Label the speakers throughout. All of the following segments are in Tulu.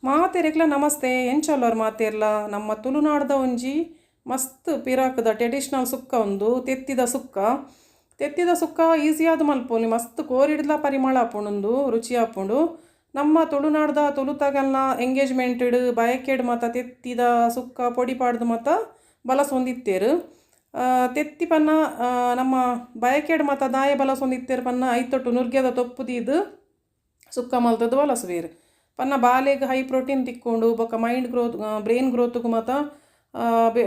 Speaker 1: ಮಾತೆರೆಗ್ಲ ನಮಸ್ತೆ. ಎಂಚೊಲ್ಲರ್ ಮಾತೆರ್ಲ? ನಮ್ಮ ತುಳುನಾಡ್ದ ಒಂಜಿ ಮಸ್ತ್ ಪಿರಾಕ್ದ ಟ್ರೆಡಿಷನಲ್ ಸುಕ್ಕ ಉಂದು, ತೆತ್ತಿದ ಸುಕ್ಕ. ತೆತ್ತಿದ ಸುಕ್ಕ ಈಸಿಯಾದ್ ಮಲ್ಪೊಲಿ. ಮಸ್ತ್ ಕೋರಿಡ್ಲ ಪರಿಮಳ ಆಪುಂಡು, ರುಚಿ ಆಪುಂಡು. ನಮ್ಮ ತುಳುನಾಡ್ದ ತುಳುತಗಲ್ನ ಎಂಗೇಜ್ಮೆಂಟ್ ಬಯಕೆಡ್ ಮಾತ ತೆತ್ತಿದ ಸುಕ್ಕ ಪೊಡಿ ಪಾಡ್ದು ಮಾತ ಬಲಸೊಂದಿತ್ತೆರ್. ತೆತ್ತಿ ಪನ್ನ ನಮ್ಮ ಬಯಕೆಡ್ ಮಾತ ದಾಯೆ ಬಲಸೊಂದಿತ್ತೆರ್ ಪನ್ನ, ಐತೊಟ್ಟು ನುರ್ಗೆದ ತೊಪ್ಪು ದೀದ್ ಸುಕ್ಕ ಮಲ್ತದು ಬಲಸುವೆರ್ ಪನ್ನ, ಬಾಲೆಗ್ ಹೈ ಪ್ರೋಟೀನ್ ತಿಕ್ಕೊಂಡು, ಬೊಕ್ಕ ಮೈಂಡ್ ಗ್ರೋತ್, ಬ್ರೈನ್ ಗ್ರೋತ್ಗ್ ಮಾತ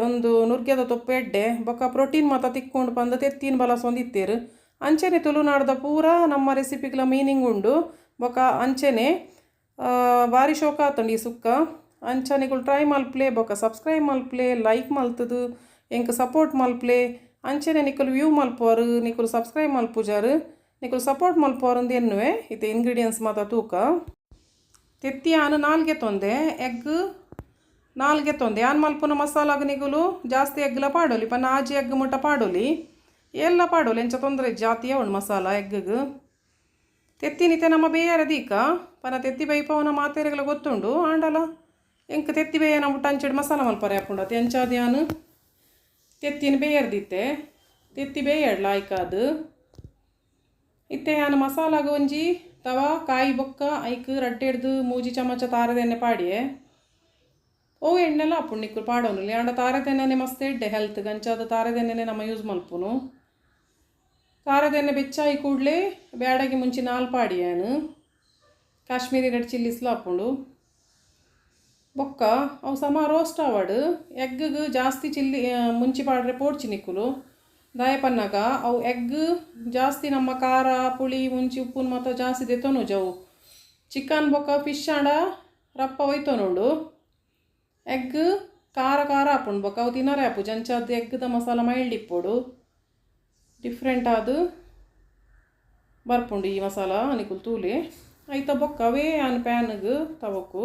Speaker 1: ಒಂದು ನುರ್ಗೆದ ತೊಪ್ಪು ಎಡ್ಡೆ, ಬೊಕ್ಕ ಪ್ರೋಟೀನ್ ಮಾತ ತಿಕ್ಕೊಂಡು ಪಂದ್ ತೆತ್ತಿನ ಬಲಸೊಂದಿತ್ತೆರ್. ಅಂಚನೆ ತುಳುನಾಡ್ದ ಪೂರ ನಮ್ಮ ರೆಸಿಪಿಗ್ಲ ಮೀನಿಂಗ್ ಉಂಡು. ಬೊಕ್ಕ ಅಂಚನೆ ಬಾರಿ ಶೋಕ ಆತುಂಡು ಈ ಸುಕ್ಕ. ಅಂಚ ನಿಕುಲು ಟ್ರೈ ಮಲ್ಪಲೆ, ಬೊಕ್ಕ ಸಬ್ಸ್ಕ್ರೈಬ್ ಮಲ್ಪಲೆ, ಲೈಕ್ ಮಲ್ತದು ಎಂಕ್ ಸಪೋರ್ಟ್ ಮಲ್ಪಲೆ. ಅಂಚನೆ ನಿಕುಲು ವ್ಯೂ ಮಲ್ಪುವರು, ನಿಕುಲು ಸಬ್ಸ್ಕ್ರೈಬ್ ಮಲ್ಪುಜಾರು, ನಿಕುಲು ಸಪೋರ್ಟ್ ಮಲ್ಪುವರು ಎನ್ನುವೆ. ಇತ್ತೆ ಇಂಗ್ರೀಡಿಯೆಂಟ್ಸ್ ಮಾತ ತೂಕ. ತೆತ್ತಿ ಆನ್ ನಾಲ್ಗೆ ತೊಂದೆ, ಎಗ್ ನಾಲ್ಗೆ ತೊಂದೆ. ಆನ್ ಮಲ್ಪುನ ಮಸಾಲಾಗ ನಿಗುಲು ಜಾಸ್ತಿ ಎಗ್ಲ ಪಾಡೊಲಿ ಪನ್ನ, ಆಜಿ ಎಗ್ ಮುಟ್ಟ ಪಾಡೊಲಿ, ಎಲ್ಲ ಪಾಡೊಲಿ, ಎಂಚ ತೊಂದರೆ ಜಾತಿಯ ಉಂಡು ಮಸಾಲ ಎಗ್ಗ್. ತೆತ್ತಿನಿತೆ ನಮ್ಮ ಬೇಯಾರ ದೀಕ ಪನ. ತೆತ್ತಿ ಬೈಪವನ ಮಾತೆರೆಗ್ಲ ಗೊತ್ತುಂಡು. ಆಂಡಲ ಎಂಕ್ ತೆತ್ತಿ ಬೇಯನ ಮುಟ್ಟ ಅಂಚೆಡ್ ಮಸಾಲ ಮಲ್ಪರೆ ಆಪುಂಡು ಅತೆ. ಅಂಚಾದ್ ಯಾನ್ ತೆತ್ತಿನ ಬೇಯರ್ದಿತ್ತೆ. ತೆತ್ತಿ ಬೇಯಡ್ಲ ಆಯ್ಕಾದ್. ಇತ್ತೆ ಯಾನ್ ಮಸಾಲಾಗ ಒಂಜಿ ತವ ಕಾಯಿ ಬೊಕ್ಕ ಐಕ್ 2ಡ್ದು 3 ಚಮಚ ತಾರೆದ ಎಣ್ಣೆ ಪಾಡಿಯೆ. ಓ ಎಣ್ಣೆಲ ಆಪುಂಡು, ನಿಕ್ಕುಲು ಪಾಡೊನುಲಿ. ಆಂಡ ತಾರೆದ ಎಣ್ಣೆನೆ ಮಸ್ತ್ ಎಡ್ಡೆ ಹೆಲ್ತ್. ಅಂಚಾದ್ ತಾರೆದ ಎಣ್ಣೆನೆ ನಮ್ಮ ಯೂಸ್ ಮಲ್ಪುನು. ತಾರೆದ ಎಣ್ಣೆ ಬೆಚ್ಚಾಯಿ ಕೂಡಲೇ ಬ್ಯಾಡಗಿ ಮುಂಚಿ ನಾಲ್ ಪಾಡಿಯಾನು. ಕಾಶ್ಮೀರಿ ರೆಡ್ ಚಿಲ್ಲಿಸ್ಲ ಆಪುಂಡು. ಬೊಕ್ಕ ಅವು ಸಮ ರೋಸ್ಟ್ ಆವಡ್. ಎಗ್ಗ್ ಜಾಸ್ತಿ ಚಿಲ್ಲಿ ಮುಂಚಿ ಪಾಡ್ರೆ ಪೋಡ್ಚಿ ನಿಕ್ಕುಲು. ದಾಯೆ ಪನ್ನಗ ಅವು ಎಗ್ ಜಾಸ್ತಿ ನಮ್ಮ ಖಾರ, ಪುಳಿ, ಮುಂಚಿ, ಉಪ್ಪುನ್ ಮಾತ ಜಾಸ್ತಿ ದೆತ್ತೊನುಜ ಅವು. ಚಿಕನ್ ಬೊಕ್ಕ ಫಿಶ್ ಆಂಡ ರಪ್ಪ ಒಯ್ತೊನುಂಡು. ಎಗ್ ಖಾರ ಖಾರ ಆಪುಂಡು, ಬೊಕ್ಕ ಅವು ತಿನ್ನರೆ ಆಪುಜಿ. ಅಂಚಾದ್ ಎಗ್ದ ಮಸಾಲ ಮೈಲ್ಡ್ ಇಪ್ಪೊಡು. ಡಿಫ್ರೆಂಟ್ ಆದ್ ಬರ್ಪುಂಡು ಈ ಮಸಾಲ, ನಿಕುಲು ತೂಲೆ. ಐತ ಬೊಕ್ಕ ಅವೇ ಆನ್ ಪ್ಯಾನ್ಗ್ ತವಕು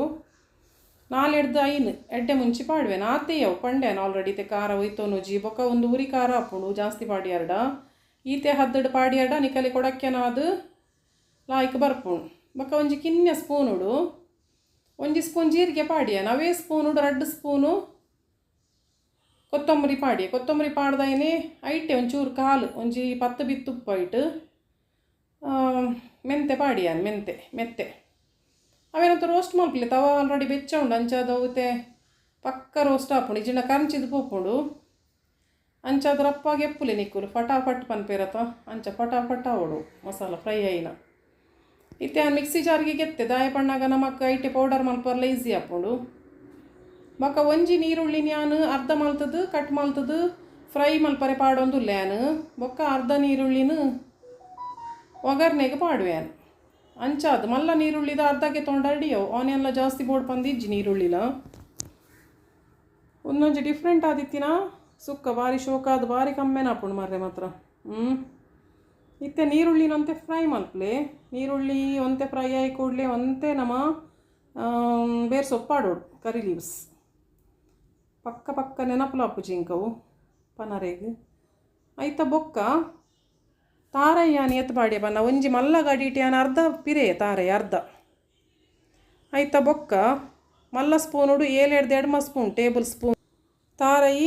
Speaker 1: 4ಡ್ದು 5 ಎಡ್ಡೆ ಮುಂಚಿ ಪಾಡುವೆ. ಆತೆ ಅವು ಪಂಡ್ಯಾನ ಆಲ್ರೆಡಿ. ಇತ್ತೆ ಖಾರ ಒಯ್ತೊನುಜಿ. ಬೊಕ್ಕ ಒಂದು ಉರಿ ಖಾರ ಆಪುಂಡು ಜಾಸ್ತಿ ಪಾಡಿಯಾರ್ಡ. ಈತೆ ಹದ್ದಡ್ ಪಾಡಿಯಾರ್ಡ ನಿಕಲೆ ಕೊಡಕ್ಕೆನಾದ್ ಲಾಯ್ಕ್ ಬರ್ಪುಂಡು. ಬೊಕ್ಕ ಒಂಜಿ ಕಿನ್ಯ ಸ್ಪೂನುಡು ಒಂಜಿ ಸ್ಪೂನ್ ಜೀರಿಗೆ ಪಾಡಿಯಾನ. ಅವೇ ಸ್ಪೂನುಡು 2 ಸ್ಪೂನು ಕೊತ್ತಂಬರಿ ಪಾಡಿ. ಕೊತ್ತಂಬರಿ ಪಾಡ್ದಾಯನೆ ಐಟೆ ಒಂಚೂರು ಕಾಲು, ಒಂಜಿ 10 ಬಿತ್ತು ಉಪ್ಪು, ಐಟ್ ಮೆಂತೆ ಪಾಡಿಯಾನ್. ಮೆಂತೆ ಮೆತ್ತೆ ಅವೇನಂತ ರೋಸ್ಟ್ ಮಲ್ಪಲೆ. ತವ ಆಲ್ರೆಡಿ ಬೆಚ್ಚ ಉಂಡು. ಅಂಚಾದ ಅವುತೆ ಪಕ್ಕ ರೋಸ್ಟ್ ಆಪುಂಡು, ಇಜ್ಜಿಂಡ ಕರಂಚಿದ್ ಪೋಪುಂಡು. ಅಂಚಾದ ರಪ್ಪಾಗಿ ಎಪ್ಪುಲೆ ನಿಕ್ಕುಲು. ಫಟಾಫಟ್ ಪನ್ಪೇರತ, ಅಂಚ ಫಟಾಫಟ್ ಆವಡು ಮಸಾಲ ಫ್ರೈ ಆಯಿನ. ಇತ್ತೆ ಆ ಮಿಕ್ಸಿ ಜಾರಿಗೆ ಗೆತ್ತೆ. ದಾಯ ಪಣ್ಣಾಗ ನಮಕ್ ಐಟೆ ಪೌಡರ್ ಮಲ್ಪರ್ಲ ಈಸಿ ಆಪುಂಡು. ಬೊಕ್ಕ ಒಂಜಿ ನೀರುಳ್ಳಿ ಯಾನ್ ಅರ್ಧ ಮಲ್ತದು ಕಟ್ ಮಲ್ತದು ಫ್ರೈ ಮಲ್ಪರೆ ಪಾಡೊಂದುಲ್ಲೆ ಯಾನ್. ಬೊಕ್ಕ ಅರ್ಧ ನೀರುಳ್ಳಿನ ಒಗರ್ನೆಗೆ ಪಾಡುವೆ ಯಾನ್. ಅಂಚಾದ್ ಮಲ್ಲ ನೀರುಳ್ಳಿದ ಅರ್ಧಕ್ಕೆ ತೊಂಡ ಅಡಿಯವು. ಆನಿಯನ್ಲ ಜಾಸ್ತಿ ಬೋಡ್ ಪಂದಿಜ್ಜಿ ನೀರುಳ್ಳಿಲ. ಒಂದೊಂಜಿ ಡಿಫ್ರೆಂಟ್ ಆದಿತ್ತಿನ ಸುಕ್ಕ, ಬಾರಿ ಶೋಕಾದ್, ಬಾರಿ ಕಮ್ಮೆನ ಆಪುಂಡು ಮಾರ್ರೆ ಮಾತ್ರ. ಇತ್ತೆ ನೀರುಳ್ಳಿನಂತೆ ಫ್ರೈ ಮಲ್ಪಲೆ. ನೀರುಳ್ಳಿ ಒಂತೆ ಫ್ರೈ ಆಯಿ ಕೂಡಲೇ ಒಂತೆ ನಮ್ಮ ಬೇರ್ ಸೊಪ್ಪು ಪಾಡೋಡು, ಕರಿ ಲೀವ್ಸ್. ಪಕ್ಕ ಪಕ್ಕ ನೆನಪುಲ ಆಪುಜಿ ಇಂಕವು ಪನರೆಗ್. ಐತ ಬೊಕ್ಕ ತಾರೈ ಯಾನ್ ಏತ್ ಪಾಡ್ಯ ಪನ್ನ, ಒಂಜಿ ಮಲ್ಲ ಗಡಿಟ್ ಯಾನ್ ಅರ್ಧ ಪಿರೆ ತಾರೈ ಅರ್ಧ. ಐತ ಬೊಕ್ಕ ಮಲ್ಲ ಸ್ಪೂನುಡು 7ಡ್ದು 8 ಸ್ಪೂನ್, ಟೇಬಲ್ ಸ್ಪೂನ್ ತಾರೈ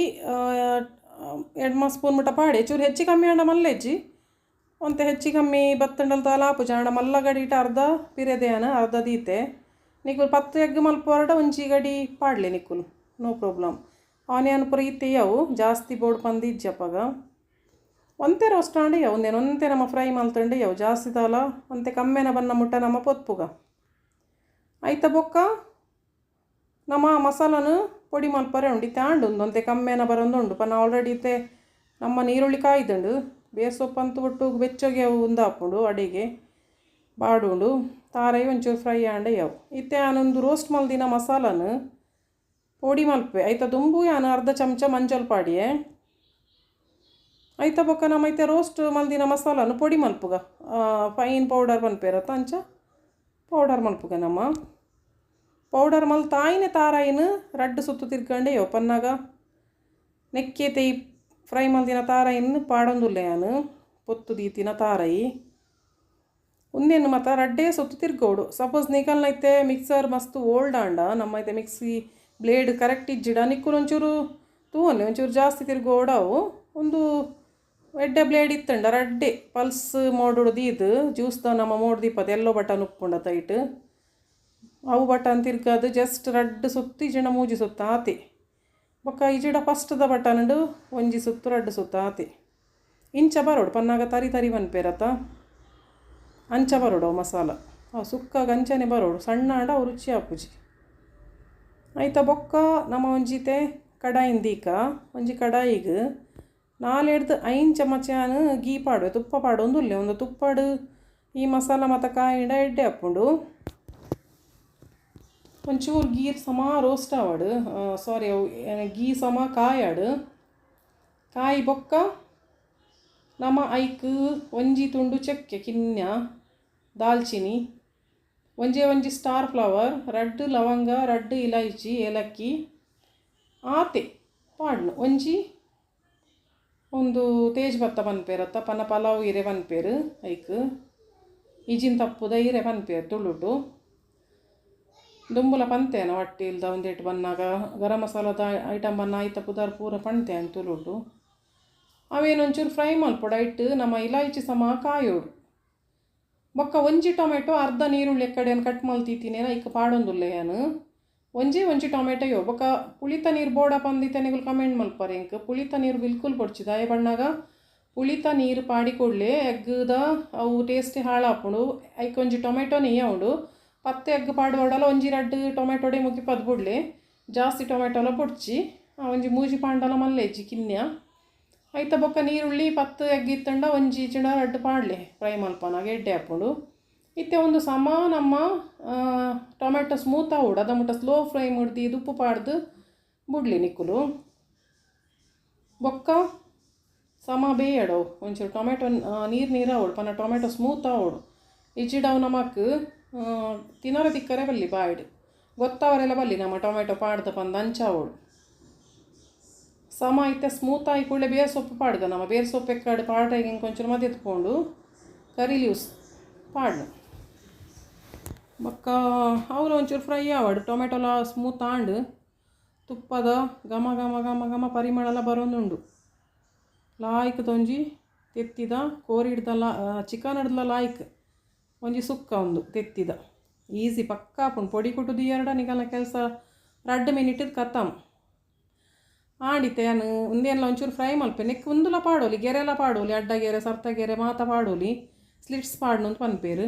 Speaker 1: 8 ಸ್ಪೂನ್ ಮುಟ್ಟ ಪಾಡೆ. ಚೂರು ಹೆಚ್ಚು ಕಮ್ಮಿ ಆಂಡ ಮಲ್ಲೆಜ್ಜಿ. ಒಂತೆ ಹೆಚ್ಚು ಕಮ್ಮಿ ಬತ್ತಂಡಲ್ ದಾಲ ಆಪುಜಿ. ಆಂಡ ಮಲ್ಲ ಗಡಿಟ್ ಅರ್ಧ ಪಿರೆದೆಯಾನ ಅರ್ಧ ದೀತೆ. ನಿಕುಲು 10 ಎಗ್ ಮಲ್ಪುವರಡ ಒಂಜಿ ಗಡಿ ಪಾಡ್ಲೆ ನಿಕುಲು, ನೋ ಪ್ರಾಬ್ಲಮ್. ಆನಿಯನ್ ಪೂರ ಇತ್ತೆ ಅವು ಜಾಸ್ತಿ ಬೋಡ್ ಪಂದ್ ಇಜ್ಜಿ ಅಪಗ. ಒಂತೆ ರೋಸ್ಟ್ ಆಂಡ ಅವು ಒಂದೇನು ಒಂತೆ ನಮ್ಮ ಫ್ರೈ ಮಲ್ತಂಡ ಅವು ಜಾಸ್ತಿ ದಾಲ. ಒಂತೆ ಕಮ್ಮೆನ ಬನ್ನ ಮುಟ್ಟ ನಮ್ಮ ಪೊತ್ಪುಗ. ಐತ ಬೊಕ್ಕ ನಮ್ಮ ಮಸಾಲನು ಪೊಡಿ ಮಲ್ಪರೆ ಉಂಡು. ಇತ್ತೆ ಆಂಡು ಒಂತೆ ಕಮ್ಮೆನ ಬರೊಂದುಂಡು ಪನ್ನ. ಆಲ್ರೆಡಿ ಇತ್ತೆ ನಮ್ಮ ನೀರುಳ್ಳಿ ಕಾಯ್ದುಂಡು. ಬೇರ್ ಸೊಪ್ಪು ಅಂತೂ ಒಟ್ಟು ಬೆಚ್ಚಗೆ ಅವು ಉಂದಾಪುಂಡು ಅಡಿಗೆ ಬಾಡುಂಡು. ತಾರೈ ಒಂಚೂರು ಫ್ರೈ ಆಂಡ ಯಾವು. ಇತ್ತೆ ಆನೊಂದು ರೋಸ್ಟ್ ಮಲ್ದಿನ ಮಸಾಲನು ಪೊಡಿ ಮಲ್ಪೆ. ಐತ ದುಂಬು ಯಾನ್ ಅರ್ಧ ಚಮಚ ಮಂಜಲ್ ಪಾಡಿಯೆ. ಐತ ಬೊಕ್ಕ ನಮ್ಮ ಇತ್ತೆ ರೋಸ್ಟ್ ಮಲ್ದಿನ ಮಸಾಲನು ಪೊಡಿ ಮಲ್ಪುಗ. ಫೈನ್ ಪೌಡರ್ ಪನ್ಪೇರತ್ತ, ಅಂಚ ಪೌಡರ್ ಮಲ್ಪುಗ. ನಮ್ಮ ಪೌಡರ್ ಮಲ್ತಾಯಿನೆ ತಾರಾಯಿನ ರಡ್ಡ್ ಸುತ್ತು ತಿರ್ಗಂಡೆ ಯೋ ಪನ್ನಾಗ ನೆಕ್ಕೇತೆ ಈ ಫ್ರೈ ಮಲ್ದಿನ ತಾರಾಯಿನ್ ಪಾಡೊಂದುಲ್ಲೆ ಯಾನ್. ಪೊತ್ತು ದೀತಿನ ತಾರಾಯಿ. ಉಂದೆನ್ ಮಾತ ರಡ್ಡೇ ಸುತ್ತು ತಿರ್ಗೋಡು. ಸಪೋಸ್ ನಿಕಲ್ನ ಇತ್ತೆ ಮಿಕ್ಸರ್ ಮಸ್ತ್ ಓಲ್ಡ್ ಆಂಡ, ನಮ್ಮ ಇತ್ತೆ ಮಿಕ್ಸಿ ಬ್ಲೇಡ್ ಕರೆಕ್ಟ್ ಇಜ್ಜಿಡ ನಿಕ್ಕುಲು ಒಂಚೂರು ತೂವೊನ್ಲೆ, ಒಂಚೂರು ಜಾಸ್ತಿ ತಿರ್ಗೋಡವು. ಉಂದು ಎಡ್ಡೆ ಬ್ಲೇಡ್ ಇತ್ತಂಡ ರಡ್ಡೆ ಪಲ್ಸ್ ಮೋಡು ದೀದ್ ಜ್ಯೂಸ್ದ ನಮ್ಮ ಮೋಡ್ ದೀಪದ ಎಲ್ಲೋ ಬಟನ್ ಉಪ್ಪುಂಡ ತೈಟ್, ಅವು ಬಟನ್ ತಿರ್ಗದು ಜಸ್ಟ್ ರಡ್ಡ್ ಸುತ್ತು ಇಜ್ಜಿಂಡ ಮೂಜಿ ಸುತ್ತು ಆತೆ. ಬೊಕ್ಕ ಇಜಿಡ ಫಸ್ಟ್ದ ಬಟನ್ಡ್ ಒಂಜಿ ಸುತ್ತು ರಡ್ಡ್ ಸುತ್ತು ಆತೆ. ಇಂಚ ಬರೋಡು ಪನ್ನಾಗ ತರಿ ತರಿ ಪನ್ಪೇರತ್ತ, ಅಂಚ ಬರೋಡು ಅವು ಮಸಾಲ. ಅವು ಸುಕ್ಕಾಗ ಅಂಚನೆ ಬರೋಡು, ಸಣ್ಣ ಆಂಡ ಅವು ರುಚಿ ಆಪುಜಿ. ಐತ ಬೊಕ್ಕ ನಮ್ಮ ಒಂಜಿತೆ ಕಡಾಯಿನ್ ದೀಕ, ಒಂಜಿ ಕಡಾಯಿಗ್ 4 5 ಚಮಚ ಗೀ ಪಾಡುವೆ, ತುಪ್ಪ ಪಾಡೊಂದುಲ್ಲೆ. ಒಂದು ತುಪ್ಪಡು ಈ ಮಸಾಲ ಮಾತ ಕಾಯಿಂಡ ಎಡ್ಡೆ ಆಪುಂಡು. ಒಂಚೂರು ಗೀರ್ ಸಮ ರೋಸ್ಟ್ ಆವಡು, ಸಾರಿ ಅವು ಗೀ ಸಮ ಕಾಯಾಡು. ಕಾಯಿ ಬೊಕ್ಕ ನಮ್ಮ ಐಕ್ ಒಂಜಿ ತುಂಡು ಚಕ್ಕೆ ಕಿನ್ಯ ದಾಲ್ಚಿನಿ, ಒಂಜೇ ಒಂಜಿ ಸ್ಟಾರ್ ಫ್ಲವರ್, ರಡ್ಡ್ ಲವಂಗ, ರಡ್ಡ್ ಇಲೈಚಿ ಏಲಕ್ಕಿ ಆತೆ ಪಾಡ್ನು. ಒಂಜಿ ಒಂದು ತೇಜ್ ಭತ್ತ ಪನ್ಪೇರತ್ತ, ಪನ ಪಲಾವ್ ಇರೆ ಪನ್ಪೇರು ಐಕ್, ಇಜಿನ್ ತಪ್ಪುದ ಇರೆ ಪನ್ಪೇರು ತುಳುಟು. ದುಂಬುಲ ಪಂತೇನ ಒಟ್ಟಿಲ್ದ ಒಂದೆಟ್ಟು ಬನ್ನಾಗ ಗರಂ ಮಸಾಲದ ಐಟಮ್ ಬನ್ನ ಐತ ಪುದರ್ ಪೂರ ಪಂತೇನು ತುಳುಟು. ಅವೇನೊಂಚೂರು ಫ್ರೈ ಮಲ್ಪೊಡು. ಐಟ್ ನಮ್ಮ ಇಲೈಚಿ ಸಮ ಕಾಯೋಡು. ಬೊಕ್ಕ ಒಂಜಿ ಟೊಮೆಟೊ ಅರ್ಧ ನೀರುಳ್ಳಿ ಎಕ್ಕಡೆಯನ್ನು ಕಟ್ ಮಲ್ತಿತ್ತೀನಿ ಐಕ್ ಪಾಡೊಂದುಲ್ಲೆ ಯಾನು. ಒಂಜಿ ಒಂಜಿ ಟೊಮೆಟೊ ಯೋ. ಬೊಕ್ಕ ಪುಳಿತ ನೀರು ಬೋಡ ಪಂದಿತ್ತೆ ನಿಗುಲು ಕಮೆಂಟ್ ಮಲ್ಪರೆ ಎಂಕ್. ಪುಳಿತ ನೀರು ಬಿಲ್ಕುಲ್ ಬೊಡ್ಚಿ, ದಾಯೆ ಬಣ್ಣಾಗ ಪುಳಿತ ನೀರು ಪಾಡಿ ಕೂಡಲೇ ಎಗ್ಗದ ಅವು ಟೇಸ್ಟ್ ಹಾಳಾಪುಂಡು. ಐಕ್ ಒಂಜಿ ಟೊಮೆಟೊನೇ ಉಂಡು. ಪತ್ತೆ ಎಗ್ ಪಾಡುವಡಲ ಒಂಜಿ ರಡ್ಡ್ ಟೊಮೆಟೊಡೆ ಮುಗಿಪದ್ ಬುಡ್ಲೆ, ಜಾಸ್ತಿ ಟೊಮೆಟೊಲ ಬೊಡ್ಚಿ. ಒಂಜಿ ಮೂಜಿ ಪಾಂಡಲ ಮಲ್ಲೆಜ್ಜಿ ಕಿನ್ಯ. ಐತ ಬೊಕ್ಕ ನೀರುಳ್ಳಿ 10 ಎಗ್ ಇತ್ತಂಡ ಒಂಜಿ ಚಿಡ ರಡ್ಡ್ ಪಾಡ್ಲೆ ಫ್ರೈ ಮಲ್ಪನಾಗ ಎಡ್ಡೆ ಆಪುಂಡು. ಇತ್ತೆ ಒಂದು ಸಮ ನಮ್ಮ ಟೊಮೆಟೊ ಸ್ಮೂತ್ ಆವೊಡು, ಅದ ಮುಟ್ಟ ಸ್ಲೋ ಫ್ರೈ ಮುಡ್ದು ಉಪ್ಪು ಪಾಡ್ದು ಬುಡ್ಲಿ ನಿಕ್ಕುಲು. ಬೊಕ್ಕ ಸಮ ಬೇಯಡವು ಒಂಚೂರು ಟೊಮೆಟೊ ನೀರು ನೀರು ಆವೊಡು, ಪನ್ನ ಟೊಮೆಟೊ ಸ್ಮೂತ್ ಆವೊಡು. ಇಜ್ಜಿಡವು ನಮಕ್ ತಿನ್ನರ ತಿಕ್ಕರೆ ಬಲ್ಲಿ ಬಾಯ್ಡ್ ಗೊತ್ತವರೆಲ್ಲ ಬಲ್ಲಿ ನಮ್ಮ ಟೊಮೆಟೊ ಪಾಡ್ದ ಪಂದ ಅಂಚಾವೊಡು. ಸಮ ಇತ್ತೆ ಸ್ಮೂತ್ ಆಗಿ ಕೂಡಲೇ ಬೇರೆ ಸೊಪ್ಪು ಪಾಡ್ಗ, ನಮ್ಮ ಬೇರೆ ಸೊಪ್ಪು ಎಕ್ಕಾಡು ಪಾಡ್ರೆ ಹಿಂಗೆ ಮಧ್ಯೆ ಎತ್ಕೊಂಡು ಕರಿ ಲೀವ್ಸ್ ಪಾಡ್ನು. ಬೊಕ್ಕ ಅವ್ಲು ಒಂಚೂರು ಫ್ರೈ ಆವಡು, ಟೊಮೆಟೊಲ ಸ್ಮೂತ್ ಆಂಡ್ ತುಪ್ಪದ ಘಮ ಘಮ ಘಮ ಘಮ ಪರಿಮಳಲ ಬರೋದುಂಡು. ಲಾಯ್ಕ್ ತೊಂಜಿ ತೆತ್ತಿದ ಕೋರಿ ಹಿಡ್ದಲ್ಲ ಚಿಕನ್ ಹಿಡ್ದಲ ಲಾಯ್ಕ್ ಒಂಜಿ ಸುಕ್ಕ ಒಂದು ತೆತ್ತಿದ ಈಸಿ ಪಕ್ಕ ಆಪುಂಡು. ಪೊಡಿ ಕುಟ್ಟುದು ಎರಡ ನಿಗಲ ಕೆಲಸ 2 ಮಿನಿಟ್ ಕತ್ತಮ್ ಆಂಡಿತ್ತೆ. ಯಾನು ಉಂದೇನ್ಲ ಒಂಚೂರು ಫ್ರೈ ಮಲ್ಪೆ ನೆಕ್ ಉಂದುಲ ಪಾಡೋಲಿ, ಗೆರೆಲ ಪಾಡೋಲಿ, ಅಡ್ಡ ಗೆರೆ ಸರ್ತ ಗೆರೆ ಮಾತ ಪಾಡೋಲಿ, ಸ್ಲಿಟ್ಸ್ ಪಾಡ್ನು ಅಂತ ಪನ್ಪೇರು.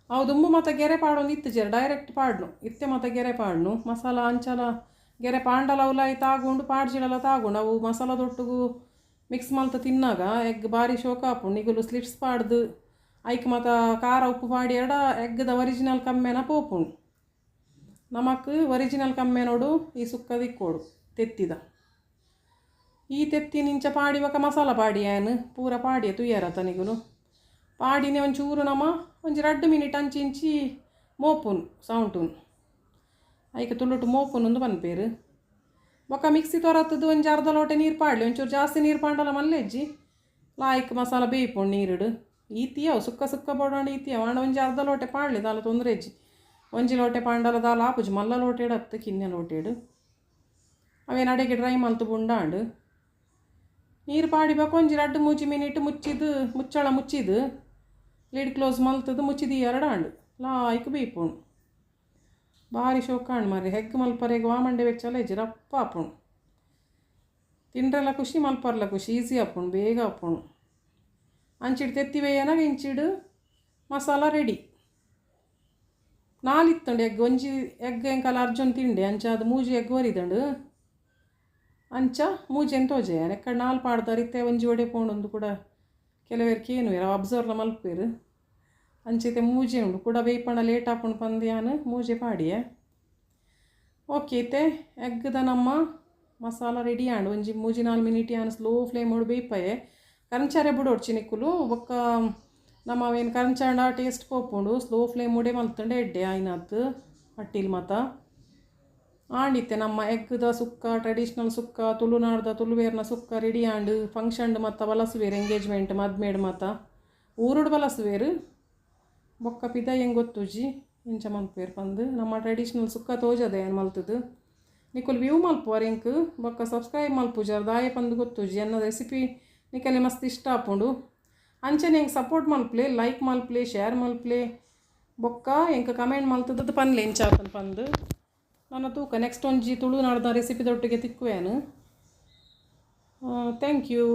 Speaker 1: ಅವು ದುಂಬು ಮಾತ ಗೆರೆ ಪಾಡೊಂದು ಇತ್ತು ಜರ ಡೈರೆಕ್ಟ್ ಪಾಡ್ನು, ಇತ್ತೆ ಮಾತ ಗೆರೆ ಪಾಡ್ನು. ಮಸಾಲ ಅಂಚಲ ಗೆರೆ ಪಾಂಡಲ ಅವಲ ತಾಗೊಂಡು ಪಾಡ್ಜಿಡಲ ತಾಗೊಂಡು ಅವು ಮಸಾಲ ದೊಟ್ಟುಗು ಮಿಕ್ಸ್ ಮಲ್ತ ತಿನ್ನಾಗ ಎಗ್ ಬಾರಿ ಶೋಕ ಆಪುಂಡು. ನಿಗುಲು ಸ್ಲಿಟ್ಸ್ ಪಾಡ್ದು ಐಕ್ ಮಾತ ಖಾರ ಉಪ್ಪು ಪಾಡಿ ಎರಡ ಎಗ್ಗದ ಒರಿಜಿನಲ್ ಕಮ್ಮೆನ ಪೋಪುಂಡು. ನಮಕ್ ಒರಿಜಿನಲ್ ಕಮ್ಮೆ ನೋಡು ಈ ಸುಕ್ಕ ದಿಕ್ಕೋಡು ತೆತ್ತಿದ. ಈ ತೆತ್ತಿ ನಿಂಚ ಪಾಡಿವಕ ಮಸಾಲ ಪಾಡಿ ಏನು ಪೂರ ಪಾಡಿಯ ತುಯ್ಯಾರ ತನಿಗುಲು ಪಾಡಿನೇ ಒಂಚೂರು ನಮ್ಮ ಒಂಜಿ 2 ಮಿನಿಟ್ ಅಂಚಿ ಇಂಚಿ ಮೋಪುನ್ ಸೌಂಟುನ್ ಐಕ್ ತುಳುಟು ಮೋಪುನ್ ಒಂದು ಪನ್ಪೇರು. ಬೊಕ್ಕ ಮಿಕ್ಸಿ ತೊರತ್ತದು ಒಂಜಿ ಅರ್ಧ ಲೋಟೆ ನೀರು ಪಾಡ್ಲಿ, ಒಂಚೂರು ಜಾಸ್ತಿ ನೀರು ಪಾಂಡಲ ಮಲ್ಲೆಜ್ಜಿ ಲಾಯ್ಕ್ ಮಸಾಲ ಬೇಯ್ಪುಂಡು ನೀರುಡು. ಈತಿಯವು ಸುಕ್ಕ ಸುಕ್ಕ ಬೋಡಾಂಡ ಈತಿಯವು ಆಂಡ ಒಂಜಿ ಅರ್ಧ ಲೋಟೆ ಪಾಡ್ಲಿ ದಾಲ ತೊಂದರೆ ಇಜ್ಜಿ. ಒಂಜಿ ಲೋಟೆ ಪಾಂಡಲ ದಾಲ ಆಪುಜಿ, ಮಲ್ಲ ಲೋಟೆಡು ಅತ್ತು ಕಿನ್ಯ ಲೋಟೆಡು. ಅವೇನು ಅಡೆಗೆ ಡ್ರೈ ಮಲ್ತು ಬುಂಡಾಂಡು ನೀರು ಪಾಡಿಬೇಕು. ಒಂಜಿ 2-3 ಮಿನಿಟ್ ಮುಚ್ಚಿದ್ದು ಮುಚ್ಚಳ ಮುಚ್ಚಿದ್ದು ಲಿಡ್ ಕ್ಲೋಸ್ ಮಲ್ತದ್ದು ಮುಚ್ಚಿದ್ದು ಎರಡು ಆಂಡು ಲಾಯ್ಕ್ ಬೇಯ್ಪುಂಡು. ಬಾರಿ ಶೋಕಾಂಡು ಮಾರ್ರೆ. ಹೆಗ್ ಮಲ್ಪರೆಗ್ ವಾಮಂಡೆ ವೆಚ್ಚಲ ಇಜ್ಜಿ ರಪ್ಪ ಆಪುಂಡು. ತಿಂಡ್ರೆಲ್ಲ ಖುಷಿ ಮಲ್ಪರ್ಲ ಖುಷಿ, ಈಸಿ ಆಪುಂಡು, ಬೇಗ ಆಪುಂಡು. ಅಂಚಿಡು ತೆತ್ತಿ ಬೇಯನಾಗ ಇಂಚಿಡು ಮಸಾಲ ರೆಡಿ. ನಾಲಿತ್ತಂಡು ಎಗ್ ಒಂಜಿ ಎಗ್ ಎಂಕಲ ಅರ್ಜುನ್ ತಿಂಡೆ ಅಂಚ ಅದು ಮೂಜಿ ಎಗ್ ಒರಿದಂಡು ಅಂಚ ಮೂಜಿ ಎಂತ ತೋಜೆ ಎಕ್ಕಡೆ ನಾಲ್ ಪಾಡ್ದಾರ ಇತ್ತೆ ಒಂಜಿ ಒಡೆ ಪೋಂಡೊಂದು ಕೂಡ ಕೆಲವೇರ್ಕೆ ಏನು ಅಬ್ಸರ್ವ್ಲ ಮಲ್ಪೇರು. ಅಂಚೈತೆ ಮೂಜೆ ಉಂಡು ಕೂಡ ಬೇಯ್ಪಂಡ ಲೇಟ್ ಆಪುಂಡು ಪಂದ್ ಯಾನ್ ಮೂಜೆ ಪಾಡಿಯೆ. ಓಕೆ ಇತ್ತೆ ಎಗ್ದ ನಮ್ಮ ಮಸಾಲ ರೆಡಿ ಆಂಡ್. ಒಂಜಿ 3-4 ಮಿನಿಟ್ ಯಾನ್ ಸ್ಲೋ ಫ್ಲೇಮ್ ಬೇಯ್ಪಯೆ. ಕರಂಚಾರೆ ಬುಡೊಡ್ಚಿ ನಿಕ್ಕುಲು ಬೊಕ್ಕ ನಮ್ಮ ಅವೇನು ಕರಂಚಾಂಡ ಟೇಸ್ಟ್ ಪೋಪುಂಡು. ಸ್ಲೋ ಫ್ಲೇಮ್ ಉಡೆ ಮಲ್ತಂಡೆ ಎಡ್ಡೆ ಆಯ್ನಾತ್ ಅಟ್ಟಿಲ್ ಮಾತ ಆಂಡಿತ್ತೆ ನಮ್ಮ ಎಗ್ದ ಸುಕ್ಕ ಟ್ರೆಡಿಷ್ನಲ್ ಸುಕ್ಕ ತುಳುನಾಡ್ದ ತುಳುವೇರ್ನ ಸುಕ್ಕ ರೆಡಿ ಆಂಡ್. ಫಂಕ್ಷನ್ ಮತ್ತ ಬಲಸುವೇರು ಎಂಗೇಜ್ಮೆಂಟ್ ಮದ್ಮೇಡ್ ಮಾತ ಊರುಡು ಬಲಸುವೇರು. ಬೊಕ್ಕ ಪಿದಾಯಿ ಎಂಕ್ ಗೊತ್ತುಜಿ ಎಂಚ ಮಲ್ಪುವೆರ್ ಪಂದ್. ನಮ್ಮ ಟ್ರೆಡಿಷನಲ್ ಸುಕ್ಕ ತೋಜದೆ ಏನು ಮಲ್ತದು. ನಿಕುಲು ವ್ಯೂ ಮಲ್ಪುವರ್ ಎಂಕ್, ಬೊಕ್ಕ ಸಬ್ಸ್ಕ್ರೈಬ್ ಮಲ್ಪುಜಾರ್, ದಾಯೆ ಪಂದ್ ಗೊತ್ತುಜಿ. ಎನ್ನ ರೆಸಿಪಿ ನಿಕಲೆ ಮಸ್ತ್ ಇಷ್ಟ ಆಪುಂಡು. ಅಂಚನೆ ಎಂಕ್ ಸಪೋರ್ಟ್ ಮಲ್ಪಲೆ, ಲೈಕ್ ಮಲ್ಪಲೆ, ಶೇರ್ ಮಲ್ಪಲೆ, ಬೊಕ್ಕ ಎಂಕ್ ಕಮೆಂಟ್ ಮಲ್ತದ್ದು ಪನ್ಲೆ ಎಂಚ ಆತನ್ ಪಂದ್. ನನ್ನ ತೂಕ ನೆಕ್ಸ್ಟ್ ಒಂಜಿ ತುಳುನಾಡ್ದ ರೆಸಿಪಿ ದೊಟ್ಟಿಗೆ ತಿಕ್ಕುವೇನು. Thank you.